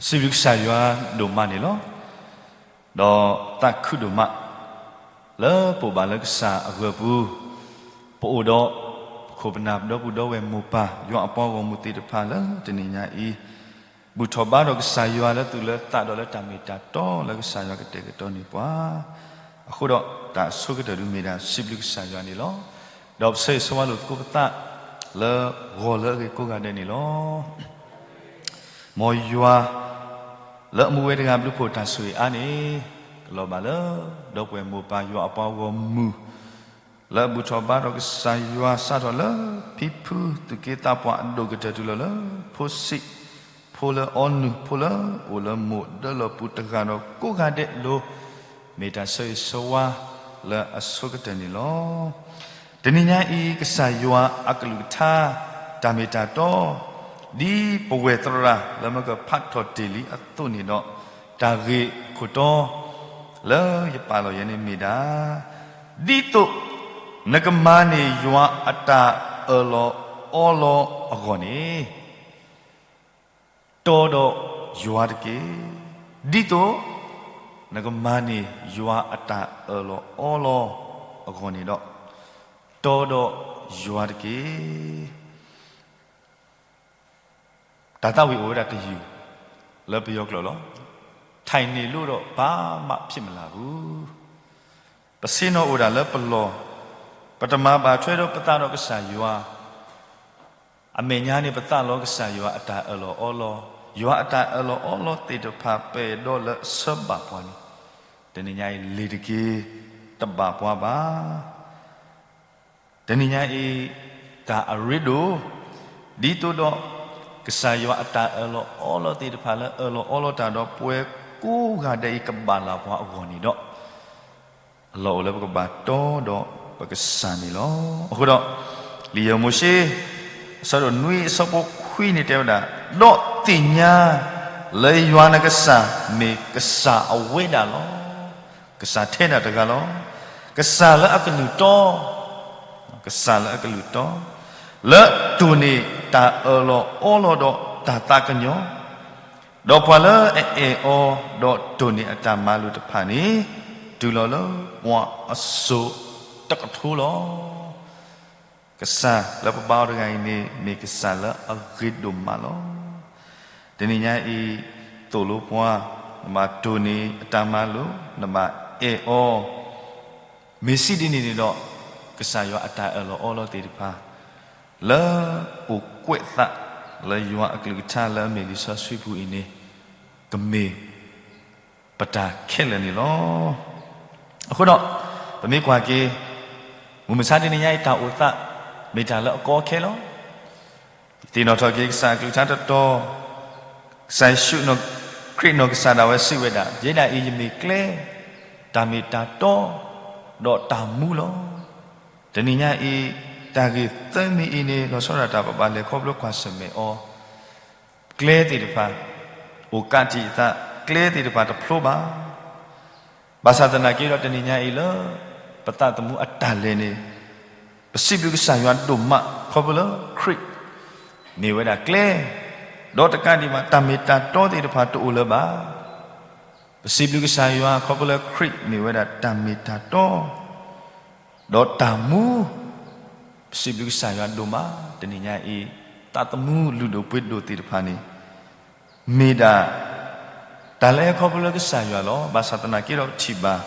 စံးဘျုးကစၢ်ယွၤဒိၣ်မးန့ၣ်လီၤ. ဒီးသးခုဒိၣ်မး လၢပအိၣ်ဘၣ်လၢကစၢ်အဂီၢ်ပူၤ, ပအိၣ်ဒီး ပခိၣ်ပနၢ်ဒီပုၢ်ဒီဝဲၢ်မိၢ်ပၢ် ယွၤအပှၤဂီၢ်မုၢ်သ့ၣ်တဖၣ်လၢတနံၤညါအံၤ ဘူၣ်ထီၣ်ဘါထီၣ်ကစၢ်ယွၤလၢသူၣ်လၢသးဒီးလၢတၢ်မ့ၢ်တၢ်တီလၢကစၢ်ယွၤကတဲာ်ကတီၤန့ၢ်ပှၤ အဃိဒီးတၢ်အဆိကတၢၢ်ဒုးမ့ၢ်ဒၣ်စံးဘျုးကစၢ်ယွၤန့ၣ်လီၤ. ဒီးပဆၢဂ့ၤဆၢဝါလိာ်သကိးပသး လၢဂီၤလၢအဂ့ၤကိးဂၤဒဲးန့ၣ်လီၤ. မ်ယွၤ လၢအမူဝဲတဂၤဘျုးဖှိၣ်တၢ်ဆိၣ်ဂ့ၤအါန့ၣ် ကလီၤဘၣ်လၢ ဒီပုၢ်ဝဲၢ်မိၢ်ပၢ်ယွၤအပှၤဂီၢ်မုၢ် လၢအဘူၣ်ထီၣ်ဘါထီၣ်ကစၢ်ယွၤစးထီၣ်လၢ ဖံဖုသုးက့သးပှၢ်အဒိၣ်ကတၢၢ်တုၤလီၤလၢ ဖိဆံး ဖိလၢအီနုၢ် ဖိလၢအိၣ်လၢမိၢ်ဒၢလီၢ်ပူၤတဂၤဒီးကိးဂၤဒဲးလိၤ မ့ၢ်တၢ်ဆၢဂ့ၤဆၢဝါလၢအဆိကတၢၢ်န့ၣ်လီၤ. တနံၤညါအံၤ ကစၢ်ယွၤအကလုၢ်ကထါ တၢ်မ့ၢ်တၢ်တီ ဒ်ပဝဲၢ်သရၣ်လၢမကဖးထီၣ်တ့ၢ်လံအသိးန့ၣ်ဒီး တၢ်ဂ့ၢ်ခိၣ်တီ လၢယပာ်လီၤယဲန့ၣ်မ့ၢ်ဒၣ် ဒ်သိးနကမၤန့ၢ်ယွၤအတၢ်အၢၣ်လီၤအီလီၤအဂီၢ်န့ၣ် တီဒီးယွၤတက့ၢ်. ဒ်သိး နကမၤန့ၢ်ယွၤအတၢ်အၢၣ်လီၤအီလီၤအဂီၢ်န့ၣ်ဒီး တီဒီးယွၤတက့ၢ်. တၢ်သးဝံၣ်အိၣ်ဝဲဒၣ်တယုၢ် လၢပယီၤကျိာ်လီၤ. ထၢၣ်န့ၢ်လိဒီးဘၣ်မးဖံးမလၢ်ပူၤ ပဆ့ၣ်နီၤအိၣ်ဒၣ်လၢပလီၢ်, ပတမၤဘၣ်ထွဲဒီးပသးဒီးကစၢ်ယွၤ, အမဲာ်ညါန့ၣ် ပသးလီကစၢ်ယွၤအတၢ်အၢၣ်လီၤအီလီၤ, ယွၤအတၢ်အၢၣ်လီၤအီလီၤသ့ၣ်တဖၣ် ပအဲၣ်ဒိးလၢအဆၢဘၣ်ပှၤန့ၣ်, တနံၤညါအံၤ လ့ၤတက့ၢ်, တဘၣ်ပှၤဘၣ်. တနံၤညါအံၤ တၢ်အရ့ဒိၣ်, ဒ်သိးဒီး ကစၢ်ယွၤအတၢ်အၢၣ်လီၤအီလီၤသ့ၣ်တဖၣ်လၢအၢၣ်လီၤအီလီၤတၢ်ဒီးပဝဲကိးဂၤဒဲးအံၤ ကဘၣ်လၢ်ပှၤအဂီၢ်န့ၣ်ဒီး အလီၢ်အိၣ်လၢပကဘၣ်တီဒီးပကစၢ်န့ၣ်လီၤ. အဃိဒီး လံာ်ယဲၢ်မိၤၡ့ အဆၢဒိၣ်နွံအဆၢဖိခွံန့ၣ်တဲဝဲဒၣ်, ဒီးသ့ၣ်ညါလၢယွၤနကစၢ်မ့ၢ်ကစၢ်အဝဲဒၣ်လီၤ. ကစၢ်ထဲဒၣ်တဂၤလီၤ. ကစၢ်လၢအကလုၢ်တီ, ကစၢ်လၢအကလုၢ်တီ, လၢတိၢ်န့ၢ်တၢ်အၢၣ်လီၤအီလီၤဒီးတၢ်သးကညီၤ ဒီးပှၤလၢအအဲၣ်အီၤ ဒီးတိၢ်န့ၢ်အတၢ်မၤလိာ်တဖၣ်န့ၣ် တုၤလီၤလၢပှၤအစိၤတကထိလီၤ. ကစၢ်လၢပဘါအီၤတဂၤအံၤန့ၣ် မ့ၢ်ကစၢ်လၢအဂ့ၤဒိၣ်မးလီၤ. တနံၤညါအံၤ သိၣ်လိပှၤ, နဘၣ်တိၢ်န့ၢ်အတၢ်မၤလိာ်, နဘၣ်အဲၣ်အီၤ, မ့ၢ်စံးဒ်န့ၣ်န့ၣ်ဒီး ကစၢ်ယွၤအတၢ်အၢၣ်လီၤအီလီၤသ့ၣ်တဖၣ် လၢအိၣ်ကွဲးသး လၢယွၤအကလုၢ်ကထါလၢအမ့ၢ်လံာ်စီဆှံပူၤအံၤန့ၣ် ကမ့ၢ်ပတၢ်ခဲလၢာ်န့ၣ်လီၤ. အဃိဒီး ပမ့ၢ်ကွၢ်က့ၤ မုၢ်မဆါတနံၤညါအံၤ တၢ်အိၣ်သး မ့ၢ်တၢ်လၢအကီအခဲလီၤ. သ့ၣ်နီၣ်ထီၣ်က့ၤကစၢ်အကလုၢ်ကထါတတီၤ, ကစၢ်ယ့ၣ်ၡူးခရံာ်နီၢ်ကစၢ်ဒၣ်ဝဲစံးဝဲဒၣ်, ယဲဒၣ်အံၤယမ့ၢ်ကျဲ, တၢ်မ့ၢ်တၢ်တီ, ဒီးတၢ်မူလီၤ. တနံၤညါအံၤ တၢ်ဂ့ၢ်သၢမံၤအံၤန့ၣ် လီၤဆီဒၣ်တၢ်ပဘၣ်လဲၤခီဖျိကွၢ်ဆၢၣ်မဲာ်အီၤ, ကျဲသ့ၣ်တဖၣ် အိၣ်ကးတံာ်အသး, ကျဲသ့ၣ်တဖၣ်တဖျိဘၣ်. ဘၣ်ဆၣ်သနာ်က့ဒီးတနံၤညါအံၤလၢ ပသးသမူအတၢ်လဲၤန့ၣ် ပစံးဘျုးကစၢ်ယွၤဒိၣ်မး ခီဖျိလၢခရံာ် မ့ၢ်ဝဲဒၣ်ကျဲ, ဒီးတကးဒံးဘၣ် တၢ်မ့ၢ်တၢ်တီသ့ၣ်တဖၣ်တအိၣ်လၢၤဘၣ်. ပစံးဘျုးကစၢ်ယွၤ ခီဖျိလၢခရံာ်မ့ၢ်ဝဲဒၣ်တၢ်မ့ၢ်တၢ်တီ ဒီးတၢ်မူ, ပစံးဘျုးကစၢ်ယွၤဒိၣ်မး တနံၤညါအံၤ သးသမူလုၢ်ဒိၣ်ပှ့ၤဒိၣ်သ့ၣ်တဖၣ်န့ၣ် မ့ၢ်ဒၣ် တၢ်လၢဟဲခီဖျိလၢကစၢ်ယွၤလီၤ. ဘၣ်ဆၣ်သနာ်က့ဒီးပထံၣ်ဘၣ်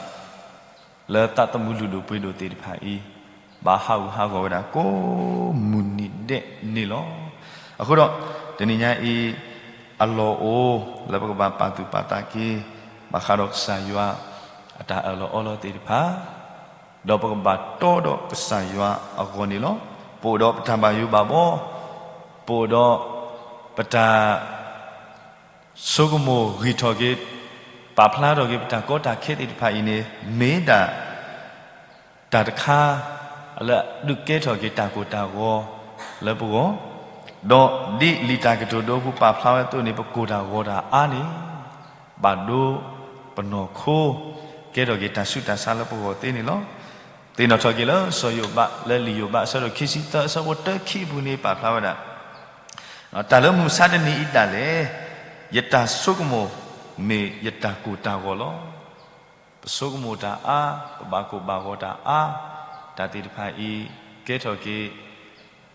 လၢသးသမူလုၢ်ဒိၣ်ပှ့ၤဒိၣ်သ့ၣ်တဖၣ်အံၤ ဘၣ်ဟးဂူာ်ဟးဂီၤဝဲဒၣ်ကိးမုၢ်နံၤဒဲးန့ၣ်လီၤ. အဃိဒီး တနံၤညါအံၤ အလီၢ်အိၣ်လၢပကဘၣ်ပာ်သူၣ်ပာ်သးက့ၤ ဘၣ်ဃးဒီးကစၢ်ယွၤ အတၢ်အၢၣ်လီၤအီလီၤသ့ၣ်တဖၣ် ဒီးပကဘၣ်တီဒီးကစၢ်ယွၤအဂီၢ်န့ၣ်လီၤ. ပအိၣ်ဒီးပတၢ်ဘၣ်ယိၣ်ဘၣ်ဘီ, ပအိၣ်ဒီးပတၢ် ဆိကမိၣ်ဂံၢ်ထီၣ်က့ၤ ပာ်ဖျါထီၣ်က့ၤ ပတၢ်ကီတၢ်ခဲသ့ၣ်တဖၣ်အံၤန့ၣ် မ့ၢ်ဒၣ် တၢ်တခါ လၢဒုးကဲထီၣ်က့ၤတၢ်ကိၢ်တၢ်ဂီၤလၢပဂီၢ်, ဒီးဒ်လံာ်တၢ်ကတိၤဒိပူၤပာ်ဖျါဝဲအသိးန့ၣ် ပကိၢ်တၢ်ဂီၤတၢ်အါန့ၣ် ဘၣ်ဒိပနီၢ်ခိ ကဲထီၣ်က့ၤတၢ်ဆူးတၢ်ဆါလၢပဂီၢ်သ့န့ၣ်လီၤ. သ့ၣ်နီၣ်ထီၣ်က့ၤလၢစီၤယိၤဘး လၢလံာ်ယိၤဘးအဆၢဒိၣ်ခံဆံသၢ အဆၢဖိတၢခံအပူၤန့ၣ် ပာ်ဖျါဝဲဒၣ် တၢ်လၢမုၢ်မဆါတနံၤအံၤဒၣ်လဲာ် ယတၢ်ဆိကမိၣ်မ့ၢ်ယတၢ်ကိၢ်တၢ်ဂီၤလီၤ. ပဆိကမိၣ်တၢ်အါ, ပဘၣ်ကိၢ်ဘၣ်ဂီၤတၢ်အါ, တၢ်သ့ၣ်တဖၣ်အံၤ ကဲထီၣ်က့ၤ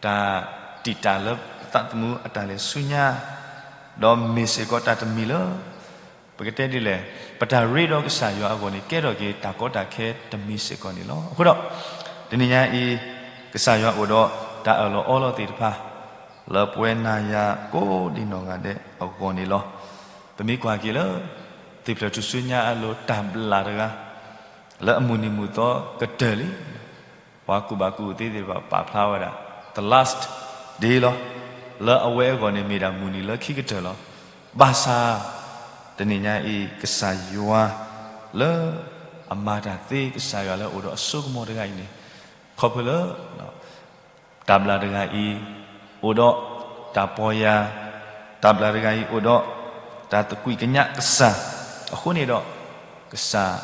တၢ်တံာ်တာ်လၢပသးသမူအတၢ်လဲၤဆူညါ, ဒီးမ့ၢ်စ့ၢ်ကီးတၢ်တမံၤလၢ ပကတဲဒ်လဲၣ်, ပတၢ်ရ့ဒီးကစၢ်ယွၤအဂီၢ်န့ၣ် ကဲထီၣ်က့ၤတၢ်ကီတၢ်ခဲတမံၤစ့ၢ်ကီးန့ၣ်လီၤ. အဃိဒီး တနံၤညါအံၤ ကစၢ်ယွၤအိၣ်ဒီးတၢ်အၢၣ်လီၤအီလီၤသ့ၣ်တဖၣ် လၢပဝဲနၤယၤကိးဒံးနီၢ်ဂၤဒဲးအဂီၢ်န့ၣ်လီၤ. ပမ့ၢ်ကွၢ်က့ၤလၢ သ့ၣ်ဖျၢၣ်ထူၣ်စုညါအလိၤတၢ်ဘျၣ်တဂၤ လၢအမုၢ်နံၤမုၢ်သီကတၢၢ်လံ, ပှၤကူၣ်ဘၣ်ကူၣ်သ့သ့ၣ်တဖၣ်ပာ်ဖျါဝဲဒၣ် the last day လီၤ. လၢအဝဲအဂီၢ်န့ၣ်မ့ၢ်ဒၣ်မုၢ်နံၤလၢခံကတၢၢ်လီၤ. ဘၣ်ဆၣ် တနံၤညါအံၤ ကစၢ်ယွၤလၢ အမၤတၢ်သ့ ကစၢ်ယွၤလၢအိၣ်ဒီးအစိကမီၤတဂၤအံၤန့ၣ် ခီဖျိလၢ တၢ်ဘျၣ်တဂၤအံၤ အိၣ်ဒီးတၢ်ပီၢ်ယၢ်, တၢ်ဘျၣ်တဂၤအံၤအိၣ်ဒီး တၢ်သကွံာ်ကညးကစၢ်, အဃိန့ၣ်ဒီး ကစၢ်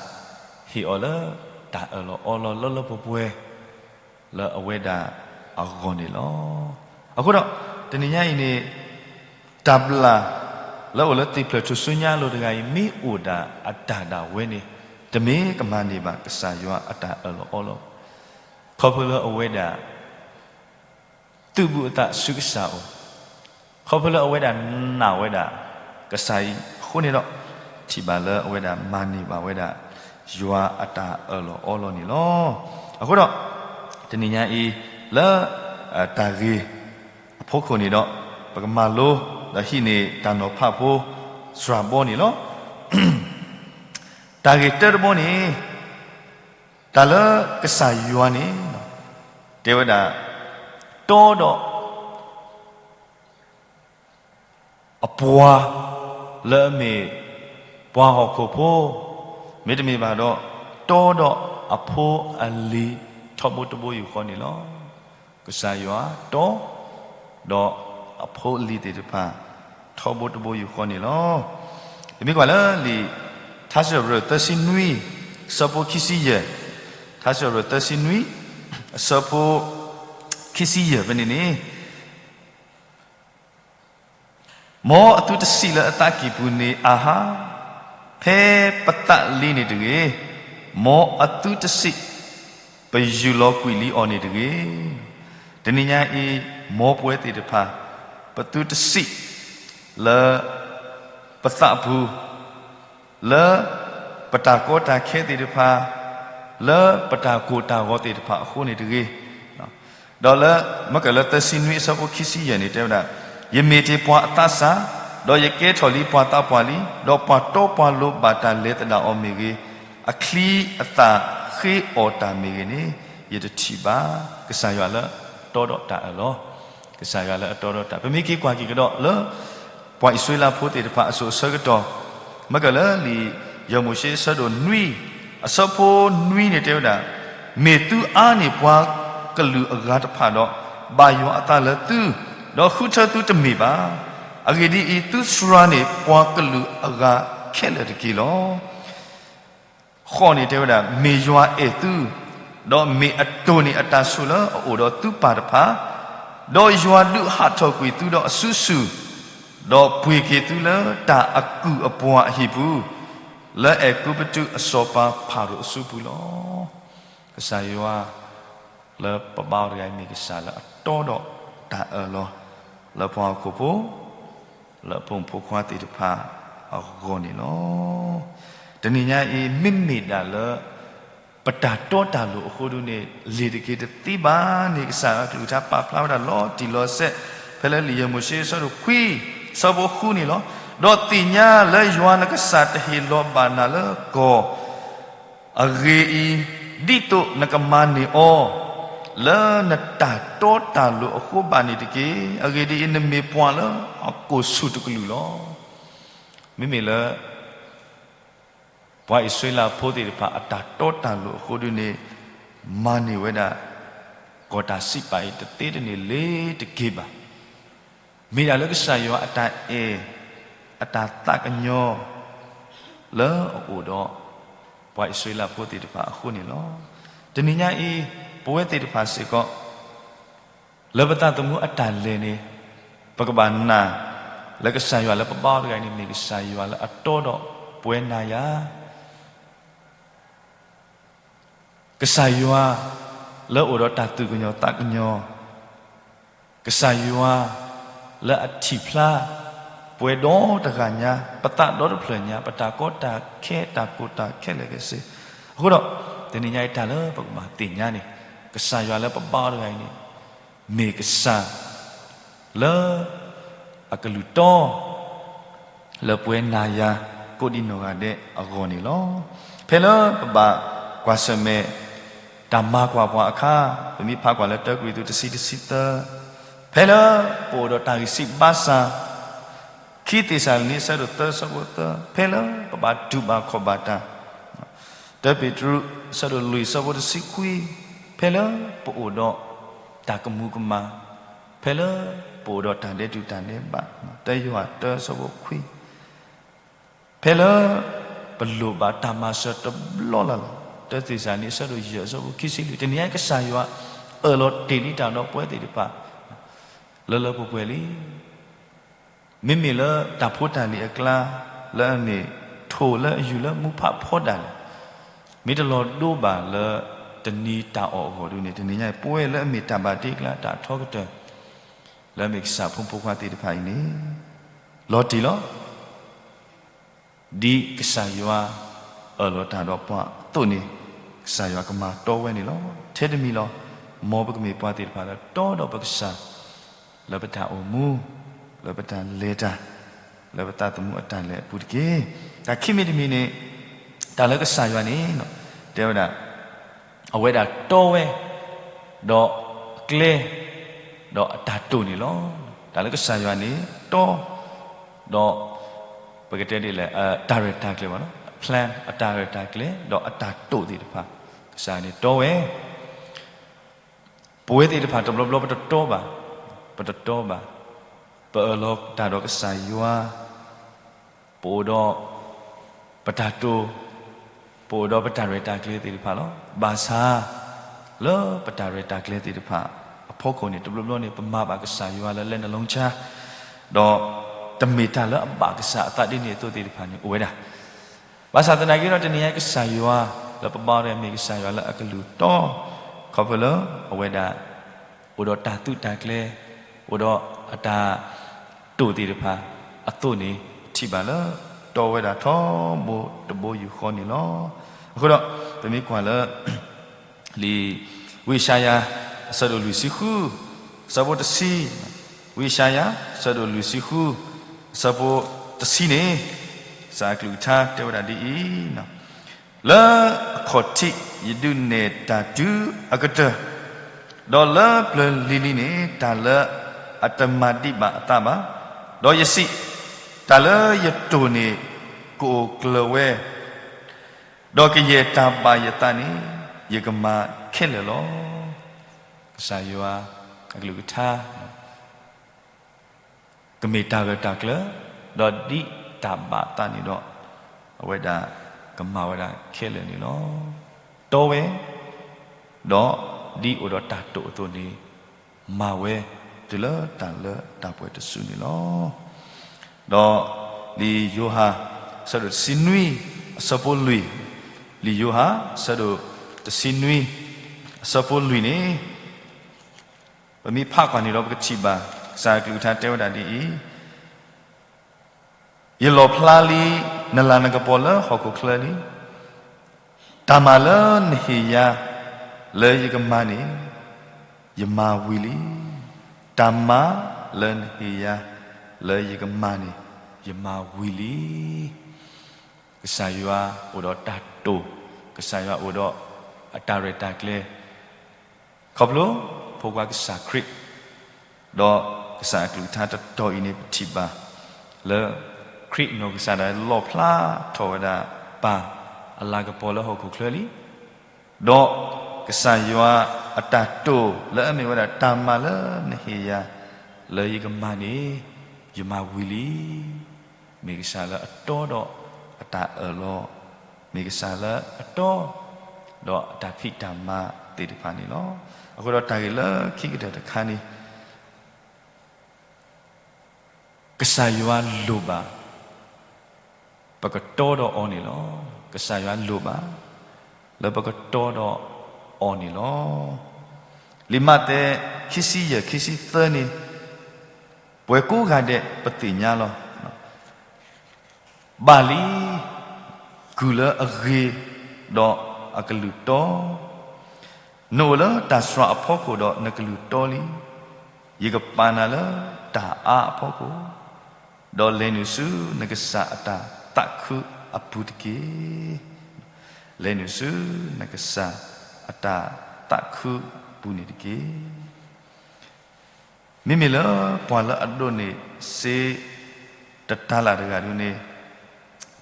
ဟ့ၣ်အီၤလၢ တၢ်အၢၣ်လီၤအီလီၤလၢလၢပှဲၤပှဲၤ လၢအဝဲဒၣ်အဂီၢ်န့ၣ်လီၤ. အဃိဒီး တနံၤညါအံၤန့ၣ် တၢ်ဘျၣ် လၢအိၣ်လၢသ့ၣ်ဖျၢၣ်ထူၣ်စုညါအလိၤတဂၤအံၤ မ့ၢ်အိၣ်ဒၣ်အတၢ်ဒၣ်ဝဲန့ၣ် တမ့ၢ်ကမၤန့ၢ်ဘၣ်ကစၢ်ယွၤအတၢ်အၢၣ်လီၤအီလီၤ, ခီဖျိလၢအဝဲဒၣ် သုးဘူးအသးဆူကစၢ်အအိၣ်, ခီဖျိလၢအဝဲဒၣ်နာ်ဝဲဒၣ် ကစၢ်အံၤအဃိန့ၣ်ဒီး ထံၣ်ဘၣ်လၢအဝဲဒၣ်မၤန့ၢ်ဘၣ်ဝဲဒၣ် ယွၤအတၢ်အၢၣ်လီၤအီလီၤန့ၣ်လီၤ. အဃိဒီး တနံၤညါအံၤ လၢ တၢ်ဂ့ၢ်အဖီခိၣ်န့ၣ်ဒီး ပကမၤလိ ဒီးဟံးန့ၢ်တၢ်နီၤဖးဖိ စှၤဘီန့ၣ်လီၤ. တၢ်ဂ့ၢ်တၢတဘီန့ၣ် တၢ်လၢကစၢ်ယွၤန့ၣ် တဲဝဲဒၣ် တီဒီး အပှၤ လၢအမ့ၢ် ပှၤဟီၣ်ခိၣ်ဖိ, မ့တမ့ၢ်ဘၣ်ဒီး တီဒီးအဖိအလံၤ ထီဘိတဘိယူၢ်ဃီန့ၣ်လီၤ. ကစၢ်ယွၤတီ ဒီးအဖိအလံၤသ့ၣ်တဖၣ် ထီဘိတဘိယူၢ်ဃီန့ၣ်လီၤ. ပမ့ၢ်ကွၢ်လၢလံာ် ထါစံးထီၣ်ပတြၢၤသၢဆံနွံ အဆၢဖိခံဆံယဲၢ်, ထါစံးထီၣ်ပတြၢၤသၢဆံနွံ အဆၢဖိ ခံဆံယဲၢ်ဖဲန့ၣ်န့ၣ် မ်အသုတစံးလၢအသးကံၢ်ပူၤန့ၣ် အါဟါ, ဖဲပသးလံန့ၣ်တဂ့ၤ, မ်အသုတစံး ပယူၢ်လီၤကွံာ်လံအီၤန့ၣ်တဂ့ၤ. တနံၤညါအံၤ မ်ပဝဲသ့ၣ်တဖၣ် ပသုတစံး လၢ ပသးပူၤ လၢ ပတၢ်ကီတၢ်ခဲသ့ၣ်တဖၣ်, လၢပတၢ်ကိၢ်တၢ်ဂီၤသ့ၣ်တဖၣ်အဃိန့ၣ်တဂ့ၤ. ဒီးလၢ မ့ၢ်ကလၢသၢဆံနွံအဆၢဖိခံဆံယဲၢ်န့ၣ် တဲဝဲဒၣ်, ယမ့ၢ်တ့ၢ်ပှၤအသးစၢ်, ဒီးယကဲထီၣ်လံပှၤသးပှၢ်လံ, ဒီးပှၤတီပှၤလိၤဘၣ်တၢ်လဲၤသဒၣ်အီၤမ့ၢ်ဂ့ၤ, အချံအသၣ်ဃ့အီၣ်တၢ်မ့ၢ်ဂ့ၤန့ၣ်, ယတထံၣ်ဘၣ်. ကစၢ်ယွၤလၢအတီဒီးတၢ်အၢၣ်လီၤ ကစၢ်ယွၤလၢအတီဒီးတၢ်, ပမ့ၢ်က့ၤကွၢ်က့ၤကဒီးလၢ ပှၤအံၣ်စရ့လးဖိသ့ၣ်တဖၣ်အစိၤအဆၢကတီၢ်, မ့ၢ်ကလၢလံာ်ယဲၢ်မိၤၡ့အဆၢဒိၣ်နွံ, အဆၢဖိနွံန့ၣ်တဲဝဲဒၣ်, မ့ၢ်သုအါန့ၢ်ပှၤကလုာ်အဂၤတဖၣ်ဒီး, ဘၣ်ယွၤအသးလၢသု, ဒီးဃုထၢသုတမ့ၢ်ဘၣ်. အဂ့ၢ်ဒ်အံၤ, သုစှၤန့ၢ်ပှၤကလုာ်အဂၤခဲလၢာ်တက့ၢ်လီၤ. ဃိးန့ၣ်တဲဝဲဒၣ်, မ့ၢ်ယွၤအဲၣ်သု, ဒီးမ့ၢ်အတိၢ်န့ၢ်အတၢ်ဆိၣ်လၢအအိၣ်ဒီးသုပၢ်တဖၣ်, ဒီးယွၤဒုးဟးထီၣ်ကွံာ်သုဒီးအစုဆူၣ်, ဒီးပှ့ၤက့ၤသုလၢတၢ်အကုၢ်အပှၤအဟံၣ်ပူၤ, လၢအဲၤကူပတူးအစီၤပၤဖၤရိၤအစုပူၤလီၤ. ကစၢ်ယွၤ လၢပဘါအီၤတဂၤအံၤမ့ၢ်ကစၢ်လၢအတီဒီးတၢ်အၢၣ်လီၤ လၢပှၤဟီၣ်ခိၣ်ဖိ လၢအဖိမုၣ်ဖိခွါသ့ၣ်တဖၣ်အဂီၢ်န့ၣ်လီၤ. တနံၤညါအံၤ မ့မ့ၢ်ဒၣ်လၢ ပတၢ်တီတၢ်လိၤအဃိဒုန့ၣ် လ့ၤတက့ၤတသ့ဘၣ်န့ၣ် ကစၢ်ယွၤအကလုၢ်ကထါပာ်ဖျါဝဲဒၣ်လီၤတံၢ်လီၤဆဲး ဖဲလၢလံာ်ယဲၢ်မိၤၡ့အဆၢဒိၣ်ခွံ အဆၢဖိဃုန့ၣ်လီၤ. ဒီးသ့ၣ်ညါလၢယွၤနကစၢ်တဟ့ၣ်လီၤဘၣ်နၤလၢကီၢ် အဂ့ၢ်အံၤ, ဒ်သိးနကမၤန့ၢ်အီၤ လၢနတၢ်တီတၢ်လိၤအဃိဘၣ်န့ၣ်တက့ၢ်. အဂ့ၢ်ဒ်အံၤ, နမ့ၢ်ပှၤလၢအကိၢ်ဆူၣ်တကလုာ်လီၤ. မ့မ့ၢ်လၢ ပှၤအံၣ်စရ့လးဖိသ့ၣ်တဖၣ် အတၢ်တီတၢ်လိၤအဃိဒုန့ၣ် မၤန့ၢ်ဝဲဒၣ် ကီၢ်တၢ်စံးပာ်အံၤတသ့တန့ၢ်လ့ၤတက့ၢ်ဘၣ်. မ့ၢ်ဒၣ်လၢကစၢ်ယွၤအတၢ်အဲၣ် အတၢ်သးကညီၤ လၢအအိၣ်ဒီး ပှၤအံၣ်စရ့လးဖိသ့ၣ်တဖၣ်အဃိန့ၣ်လီၤ. တနံၤညါအံၤ ပဝဲသ့ၣ်တဖၣ်စ့ၢ်ကီး လၢပသးသမူအတၢ်လဲၤန့ၣ် ပကဘၣ်နာ် လၢကစၢ်ယွၤလၢပဘါအီၤတဂၤအံၤန့ၣ် မ့ၢ်ကစၢ်ယွၤလၢအတီဒီးပဝဲနၤယၤ ကစၢ်ယွၤလၢအိၣ်ဒီးတၢ်သူၣ်ကညီၤသးကညီၤ, ကစၢ်ယွၤလၢအထံၣ်ဖျါပဝဲဒီတဂၤညါ, ပသးဒီတဖျၢၣ်ညါ, ပတၢ်ကီတၢ်ခဲ တၢ်ကိၢ်တၢ်ခဲလၢာ်ခဲဆ့. အဃိဒီး တနံၤညါအံၤတၢ်လၢပကဘၣ်သ့ၣ်ညါန့ၣ်, ကစၢ်ယွၤလၢပဘါအီၤတဂၤအံၤန့ၣ် မ့ၢ်ကစၢ် လၢ အကလုၢ်တီ လၢပဝဲနၤယၤ ကိးဒံနီၢ်ဂၤဒဲးအဂီၢ်န့ၣ်လီၤ. ဖဲလၢပဘၣ်ကွၢ်ဆၢၣ်မဲာ် တၢ်မၤကွၢ်ပှၤအခါ, ပမ့ၢ်ဖးကွၢ်လၢတၢကရံၣ်သူးတဆံတဆံသၢ, ဖဲလၢပအိၣ်ဒီးတၢ်ဂံၢ်စၢ်ဘါစၢ်, ခံသ့းစၤလနံအဆၢဒိၣ်သၢဆၢဖိသၢ, ဖဲလၢပဘၣ်တူၢ်ဘၣ်ခီၣ်ဘၣ်တၢ် တၢပ့းတရူး အဆၢဒိၣ်လွံၢ်အဆၢဖိတဆံခွံ, ဖဲလၢပအိၣ်ဒီးတၢ်ကမူၤကမၣ်, ဖဲလၢပအိၣ်ဒီးတၢ်ဒဲးတူၢ်တၢ်ဒဲးဘး, တၢယိၤဟၣ်တၢအဆၢဖိခွံ, ဖဲလၢပလိၣ်ဘၣ်တၢ်မၤစၢၤတဘျီလၢ်လၢ်, တၢသ့းစၤလနံအဆၢဒိၣ်ယဲၢ်အဆၢဖိခံဆံလွံၢ်, တနံၤညါကစၢ်ယွၤအၢၣ်လီၤတ့ၢ်လံတၢ်ဒီးပဝဲသ့ၣ်တဖၣ် လၢလၢပှဲၤပှဲၤလံ. မ့မ့ၢ်လၢတၢ်ဖိတၢ်လံၤအကျါ, လၢအမ့ၢ်ထိၣ်လၢအယူၢ်လၢမူဖးဖီဒၣ်လဲာ်, မ့ၢ်တလီၤဒိဘၣ်လၢတနံၤတၢ်အီၣ်အဂီၢ်ဒ်န့ၣ်, တနံၤညါအံၤပဝဲလၢအမ့ၢ်တၢ်ဘၣ်တ့အကျါတၢ်ထီကတၢၢ်, လၢအမ့ၢ်ကစၢ်ဖိမုၣ်ဖိခွါသ့ၣ်တဖၣ်အံၤန့ၣ်, လီၤတံၢ်လီၤ. ဒ်ကစၢ်ယွၤအၢၣ်လီၤတၢ်ဒီးပှၤအသိးန့ၣ်, ကစၢ်ယွၤကမၤတီဝဲန့ၣ်လီၤ. ထဲတမံၤလီၤ. မ်ပကမ့ၢ်ပှၤသ့ၣ်တဖၣ်လၢတီဒီးပကစၢ်, လၢပတၢ်အိၣ်မူ, လၢပတၢ်လဲၤတၢ်, လၢပသးသမူအတၢ်လဲၤအပူၤတက့ၢ်. တၢ်ခံမံၤတမံၤန့ၣ်, တၢ်လၢကစၢ်ယွၤန့ၣ်, တဲဝဲဒၣ် အဝဲဒၣ်တီဝဲ, ဒီးအကျဲ, ဒီးအတၢ်တိာ်န့ၣ်လီၤ. တၢ်လၢကစၢ်ယွၤန့ၣ်တီ, ဒီး ပကတဲဒ်လဲၣ်, တၢ်ရဲၣ်တၢ်ကျဲၤဘၣ်, plan, အတၢ်ရဲၣ်တၢ်ကျဲၤ ဒီးအတၢ်တိာ်သ့ၣ်တဖၣ်, ကစၢ်န့ၣ်တီဝဲ. ပဝဲသ့ၣ်တဖၣ်တဘျီဘျီပတတီဘၣ်, ပတတီဘၣ်, ပအၢၣ်လီၤတၢ်ဒီးကစၢ်ယွၤ, ပအိၣ်ဒီးပတၢ်တိာ်, ပအိၣ်ဒီးပတၢ်ရဲၣ်တၢ်ကျဲၤသ့ၣ်တဖၣ်လီၤ. ဘၣ်ဆၣ် လၢပတၢ်ရဲၣ်တၢ်ကျဲၤသ့ၣ်တဖၣ်အဖီခိၣ်န့ၣ်, တဘျီဘျီန့ၣ် ပမၤဘၣ်ကစၢ်ယွၤလၢလဲနလီၤဆါ, ဒီးတမ့ၢ်တၢ်လၢအဘၣ်ကစၢ်အသးဒ်န့ၣ်အသိးသ့ၣ်တဖၣ်န့ၣ်အိၣ်ဝဲဒၣ်. ဘၣ်ဆၣ်သနာ်က့ဒီး တနံၤညါကစၢ်ယွၤလၢပဘါအီၤတဂၤအံၤ မ့ၢ်ကစၢ်ယွၤလၢအကလုၢ်တီ, ခီဖျိလၢအဝဲဒၣ် အိၣ်ဒီးတၢ်သုးတၢ်ကျဲၤ, အိၣ်ဒီးအတၢ်တိာ်သ့ၣ်တဖၣ်အသိးန့ၣ်, ပထံၣ်ဘၣ်လၢ တီဝဲဒၣ်ထီဘိတဘိယူၢ်ဃီန့ၣ်လီၤ. အဃိဒီး ပမ့ၢ်ကွၢ်လၢ လံာ်ဝံယၡါယၤ အဆၢဒိၣ်လွံၢ်ဆံဃု အဆၢဖိတဆံ, ဝံယၡါယၤ အဆၢဒိၣ်လွံၢ်ဆံဃု အဆၢဖိတဆံန့ၣ်, ကစၢ်အကလုၢ်ကထါတဲဝဲဒၣ်ဒ်အံၤ, လၢအခီၣ်ထံးယဒုးနဲၣ်တၢ်တုၤအကတၢၢ်, ဒီးလၢပျၢၤလံၤလံၤန့ၣ် တၢ်လၢအတမၤဒံးဘၣ်အသးဘၣ်, ဒီးယစံး, တၢ်လၢယတိာ်န့ၣ်ကအိၣ်ကျၢၤဝဲ, ဒီးကယဲၢ်တၢ်ဘၣ်ယသးန့ၣ် ယကမၤခဲလၢာ်လီၤ. ကစၢ်ယွၤအကလုၢ်ကထါ ကမ့ၢ်တၢ်ဂၢၢ်တၢ်ကျၢၤ, ဒီးဒ်တၢ်ဘၣ်သးန့ၣ်ဒီး အဝဲဒၣ်ကမၤဝဲဒၣ်ခဲလၢာ်န့ၣ်လီၤ. တီဝဲ, ဒီးဒ်အိၣ်ဒီးတၢ်တိာ်အသိးန့ၣ် မၤဝဲတုၤလၢတၢ်လၢတၢ်ပှဲၤတစုန့ၣ်လီၤ. ဒီးလံာ်ယိၤဟၣ် အဆၢဒိၣ်တဆံနွံ အဆၢဖိလွံၢ်, လံာ်ယိၤဟၣ် အဆၢဒိၣ်တဆံနွံ အဆၢဖိလွံၢ်န့ၣ် ပမ့ၢ်ဖးကွၢ်န့ၣ်ဒီး ပကထံၣ်ဘၣ် ကစၢ်အကလုၢ်ကထါတဲဝဲဒၣ်ဒ်အံၤ, ယလီၣ်ဖျါလံနလၤနကပီၤလၢဟီၣ်ခိၣ်ချၢလံ. တၢ်မၤလၢနဟ့ၣ်ယၤလၢယကမၤန့ၣ် ယမၤဝံၤလံ. တၢ်မၤလၢနဟ့ၣ်ယၤလၢယကမၤန့ၣ် ယမၤဝံၤလံ. ကစၢ်ယွၤအိၣ်ဒီးတၢ်တိာ်, ကစၢ်ယွၤအိၣ်ဒီးအတၢ်ရဲၣ်တၢ်ကျဲၤ ခီဖျိ ဖိခွါကစၢ်ခရံာ်, ဒီးကစၢ်အကလုၢ်ကထါတတီၤအံၤန့ၣ် ပထံၣ်ဘၣ်လၢ ခရံာ်အနီၢ်ကစၢ်ဒၣ်လီၣ်ဖျါထီၣ်ဝဲဒၣ်ပၢ်အလၤကပီၤလၢဟီၣ်ခိၣ်ချၢလံ. ဒီးကစၢ်ယွၤအတၢ်တိာ်လၢအမ့ၢ်ဝဲဒၣ်တၢ်မၤလၢနဟ့ၣ်ယၤလၢယကမၤန့ၣ် ယမၤဝံၤလံ. မ့ၢ်ကစၢ်လၢအတီဒီးအတၢ်အၢၣ်လီၤ, မ့ၢ်ကစၢ်လၢအတီဒီးအတၢ်ဖံးတၢ်မၤသ့ၣ်တဖၣ်န့ၣ်လီၤ. အဃိဒီးတၢ်ဂ့ၢ်လၢခံကတၢၢ်တခါန့ၣ်, ကစၢ်ယွၤလိၣ်ဘၣ် ပကတီဒီးအီၤန့ၣ်လီၤ. ကစၢ်ယွၤလိၣ်ဘၣ် လၢပကတီဒီးအီၤန့ၣ်လီၤ. လံာ်မးသဲ ခံဆံယဲၢ် ခံဆံသၢန့ၣ် ပှၤကိးဂၤဒဲးပသ့ၣ်ညါလီၤ. ဘၣ်လံ, ကုၢ်လၢအဂ့ၤဒီးအကလုၢ်တီ, နအိၣ်လၢတၢ်စှၤအဖီခိၣ်ဒီးနကလုၢ်တီလံ. ယကပာ်နၤလၢတၢ်အါအဖီခိၣ်, ဒီးလဲၤနုာ်ဆူနကစၢ်အတၢ်သးခုအပူၤတက့ၢ်. လဲၤနုာ်ဆူနကစၢ်အတၢ်သးခုအပူၤန့ၣ်တက့ၢ်. မ့မ့ၢ်လၢပှၤလၢအဒိးန့ၢ်စ့တတၤလၣ်တဂၤဒုန့ၣ်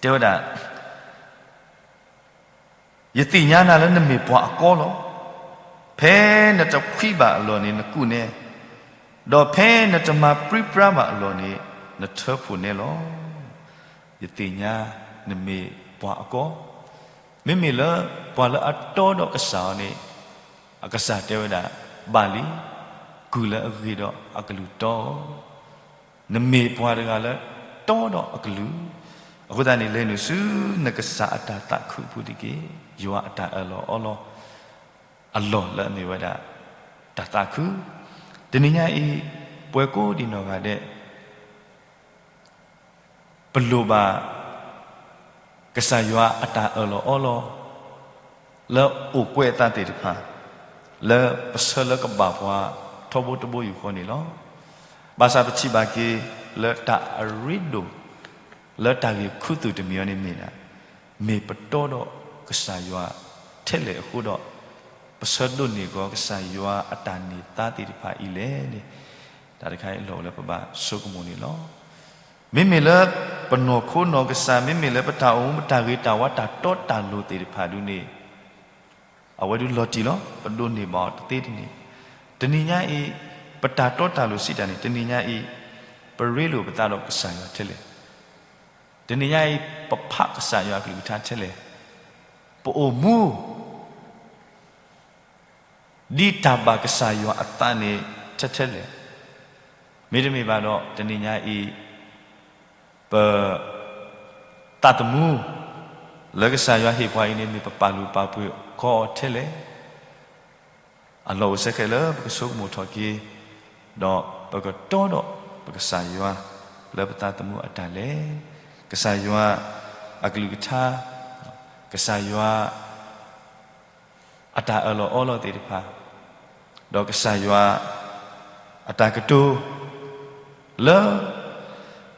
တဲဝဲဒၣ်, ယသ့ၣ်ညါနၤလၢနမ့ၢ်ပှၤအကီလီၤ. ဖဲနတဖှံဘၣ်အလီၢ်န့ၣ် နကူၣ်နဲ, ဒီးဖဲနတမၤပြံပြါဘၣ်အလီၢ်န့ၣ် နထၢဖှိၣ်နဲလီၤ. ယသ့ၣ်ညါနမ့ၢ်ပှၤအကီ. မ့မ့ၢ်လၢပှၤလၢအတီဒီးကစၢ်အီၤန့ၣ် အကစၢ်တဲဝဲဒၣ်, ဘၣ်လံ, ကုၢ်လၢအဂ့ၤဒီးအကလုၢ်တီဧၢ, နမ့ၢ်ပှၤတဂၤလၢတီဒီးအကလုၢ်. အဃိသတးန့ၣ် လဲၤနုာ်ဆူနကစၢ်အတၢ်သးခုအပူၤတက့ၢ်. ယွၤအတၢ်အၢၣ်လီၤအီလီၤ အလီၢ်လၢအမ့ၢ်ဝဲဒၣ် တၢ်သးခု. တနံၤညါအံၤ ပှၤကိးဒံးနီၢ်ဂၤဒဲး ပလိၣ်ဘၣ် ကစၢ်ယွၤအတၢ်အၢၣ်လီၤအီလီၤ လၢအိၣ်ကွဲးအသးသ့ၣ်တဖၣ် လၢပဆၢလၢကဘၣ်ပှၤထီဘိတဘိယူၢ်ဃီန့ၣ်လီၤ. ဘၣ်ဆၣ်ပထံၣ်ဘၣ်က့ၤလၢတၢ်အရ့ဒိၣ် လၢတၢ်ဂ့ၢ်ခူသူၣ်တမံၤအံၤန့ၣ်မ့ၢ်ဒၣ်, မ့ၢ်ပတီဒီးကစၢ်ယွၤထဲလဲၣ်အဃိဒီး ပဆၢဒိးန့ၢ်ကီးကစၢ်ယွၤအတၢ်န့ၢ်သါသ့ၣ်တဖၣ်အံၤလဲၣ်န့ၣ် တၢ်တခါအံၤလီၤလၢပဘၣ်ဆိကမိၣ်န့ၣ်လီၤ. မ့မ့ၢ်လၢပနီၢ်ခိနီၢ်ကစၢ် မ့မ့ၢ်လၢပတၢ်အိၣ်မူ ပတၢ်ဂ့ၤတၢ်ဝါ တၢ်တီတၢ်လိၤသ့ၣ်တဖၣ်ဒုန့ၣ် အဝဲဒုလီၤတံၢ်လီၤ. ပဒိးန့ၢ်ဘၣ်အီၤတသ့တန့ၢ်. တနံၤညါအံၤ ပတၢ်တီတၢ်လိၤစံးတၢ်န့ၣ် တနံၤညါအံၤ ပရ့လိာ်ပသးဒီးကစၢ်ယွၤထဲလဲၣ်. တနံၤညါအံၤ ပဖးကစၢ်ယွၤအကလုၢ်ကထါထဲလဲၣ်. ပအိၣ်မူ ဒ်တၢ်ဘၣ်ကစၢ်ယွၤအသးန့ၣ်ထဲထဲလဲၣ်. မ့တမ့ၢ်ဘၣ်ဒီး တနံၤညါအံၤ ပ သးသမူ လၢကစၢ်ယွၤဟ့ၣ်ပှၤအံၤန့ၣ် မ့ၢ်ပပာ်လုၢ်ပာ်ပှ့ၤကီအီၤထဲလဲၣ်. အလီၢ်အိၣ်ဆၢခဲလၢာ် ပကဆိကမိၣ်ထီၣ်က့ၤ ဒီးပကတီဒီးပကစၢ်ယွၤ လၢပသးသမူအတၢ်လဲၤ, ကစၢ်ယွၤအကလုၢ်ကထါ, ကစၢ်ယွၤ အတၢ်အၢၣ်လီၤအီလီၤသ့ၣ်တဖၣ်, ဒီးကစၢ်ယွၤအတၢ်ကတိၤ လၢ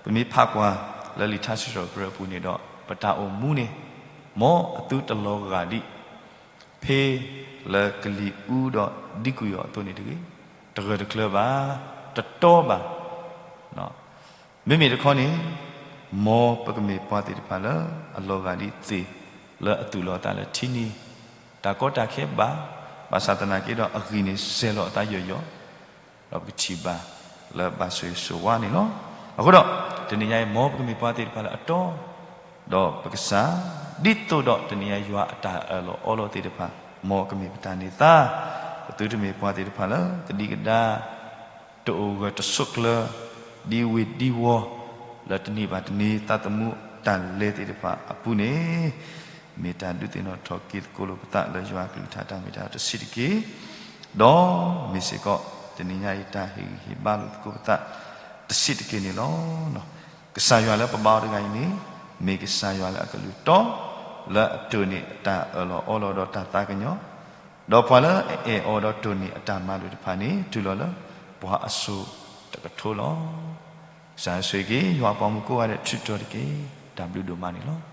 ပမ့ၢ်ဖးကွၢ်လၢလံာ်ထါစံးထီၣ်ပတြၢၤအပူၤန့ၣ်ဒီး ပတၢ်အိၣ်မူန့ၣ် မ်အသုတလီၤဂာ်ဒံး ဖဲလၢကလံၤအူဒီးဒံကွံာ်အီၤအသိးန့ၣ်တဂ့ၤ, တဂၢၢ်တကျၢၤဘၣ်, တတီဘၣ်. မ့မ့ၢ်တခီန့ၣ် မ်ပကမ့ၢ်ပှၤသ့ၣ်တဖၣ်လၢအလီၤဂာ်ဒ်သ့ၣ် လၢအသူၣ်လီၤအသးလၢထံန့ၣ်, တၢ်ကီတၢ်ခဲဘၣ်, ဘၣ်ဆၣ်သနာ်က့ဒီးအဂံၢ်န့ၣ်စဲၤလီၤအသးယီၤယီၤ, ဒီးပကထံၣ်ဘၣ်လၢဘၣ်ဆိၣ်ဂ့ၤဆိၣ်ဝါန့ၣ်လီၤ. အဃိဒီး တနံၤညါအံၤ မ်ပကမ့ၢ်ပှၤသ့ၣ်တဖၣ်လၢအတီ ဒီးပကစၢ်, ဒ်သိးဒီးတနံၤညါယွၤအတၢ်အၢၣ်လီၤအီလီၤသ့ၣ်တဖၣ် မ်ကမ့ၢ်ပတၢ်န့ၢ်သါ, ပသုတမ့ၢ်ပှၤသ့ၣ်တဖၣ်လၢကဒံကဒါ တအိၣ်ဂၢၢ်တဆိးကျၢၤ ဒ်ဝ့ၤဒ်ဝီၤ လၢတနံၤဘၣ်တနံၤ သးသမူတၢ်လဲၤသ့ၣ်တဖၣ်အပူၤန့ၣ် မ့ၢ်တၢ်ဒုးသ့ၣ်နီၣ်ထီၣ်က့ၤသကိးလိာ်ပသးလၢယွၤအကလုၢ်ကထါတၢ်မ့ၢ်တၢ်တီတဆံးတက့ၢ်, ဒီးမ့ၢ်စ့ၢ်ကီး တနံၤညါအံၤတၢ်ဟ့ၣ်ဂံၢ်ဟ့ၣ်ဘါလိာ်သကိးပသး တဆံးတက့ၢ်န့ၣ်လီၤ. ကစၢ်ယွၤလၢပဘါအီၤတဂၤအံၤန့ၣ် မ့ၢ်ကစၢ်ယွၤလၢအကလုၢ်တီ လၢအတိၢ်န့ၢ်အတၢ်အၢၣ်လီၤအီလီၤဒီးတၢ်သးကညီၤ, ဒီးပှၤလၢအအဲၣ်အီၤဒီးတိၢ်န့ၢ်အတၢ်မၤလိာ်တဖၣ်န့ၣ် တုၤလီၤလၢပှၤအစိၤတကထိလီၤ. ကစၢ်ဆိၣ်ဂ့ၤက့ၤ ယွၤအပှၤမုၣ်ကိးဂၤဒဲး ထုးထီၣ်တက့ၢ်. တၢ်ဘျုးဒိၣ်မးန့ၣ်လီၤ.